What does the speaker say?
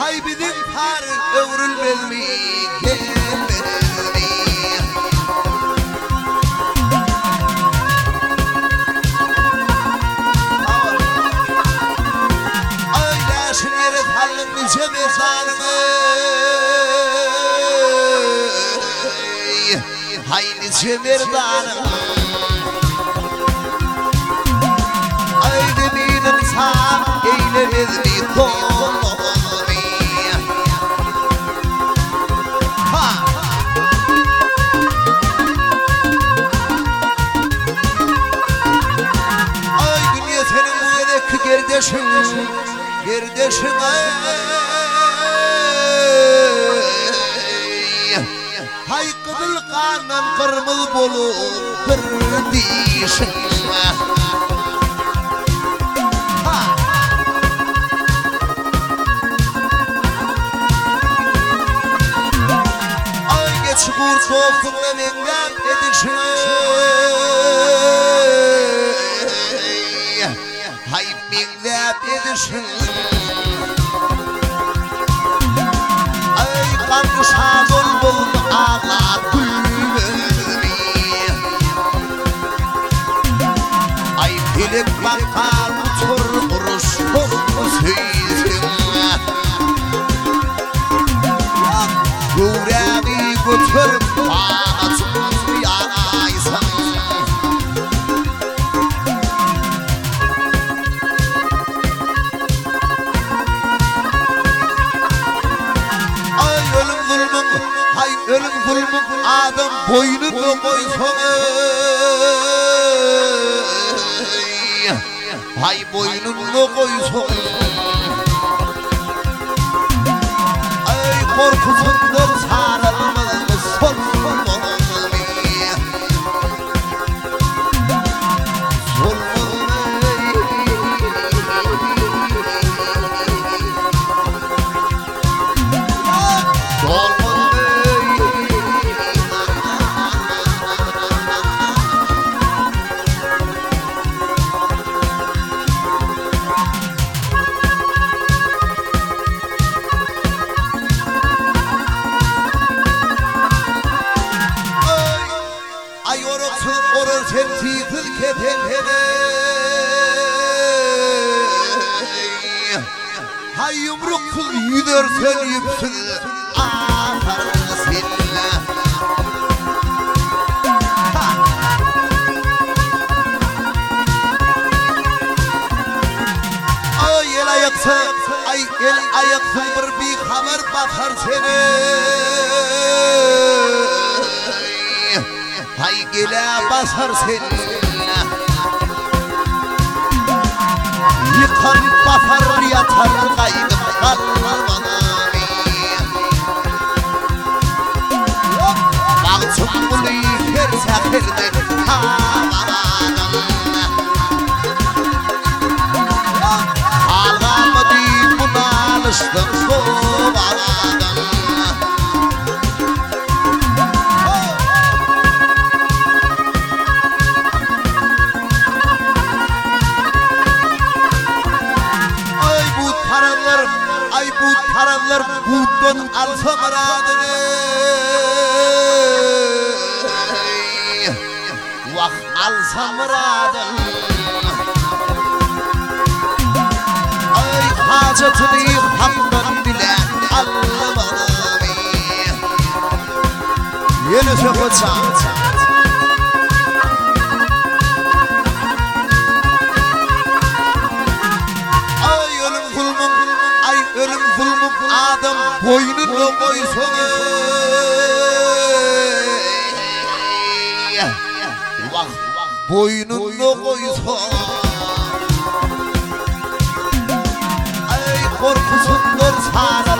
Haý biziň sary öwrülmezmi, gelmezmi? Aý läşin ýere saldyň nije merdanyňy, Haý nije merdanyň. Aý zeminiň sag eýlemezmi dolmazmy. Ha! Aý dünýe seniň bu gezekki gerdeşiň, gerdeşiň aý. Haý gyzyl gandan gyrmyz bolup bir dişiň. Ha! Aý geçi gurt dostuňa meňzäp edişiň. Haý meňzäp edişiň. Aý gamly şa bolmazmy aglap gülmezmi. Aý pelek bakar uçur uruş bolmy söýseň. Göwräňi göterip ganatyň ýaraýsaň. Aý ölüm zulmuň, haý ölüm zulmuň adam boýnuna goýsaň eý, haý boýnuna goýsaň. Aý gorkusyndan saralmazmy, solmazmy? Aý oraksyz orar sen tizsiz kesen seni Haý ýumruksyz ýüzer sen ýüpsüz asar sen Ha! Aý el aýaksyz aý el aýaksyz bir bihabar basar seni. Haý gelä basar sen Ýykan basar ýatar gaýdyp galmazmy Magtymguly her säherde tabadan Hal galmady bu nalyşdan sowadan. Aý butparazlar, aý butparazlar butdan alsa myradyny. Wah alsa myradyny. Aý hajatyny Hakdan dilän almazmy. Ýene söhbet çagy. Aý ölüm zulmum, aý ölüm zulmum adam boýnuna goýsaň eý. Wah, boýnuna goýsaň. Aý gorkusyndan sara.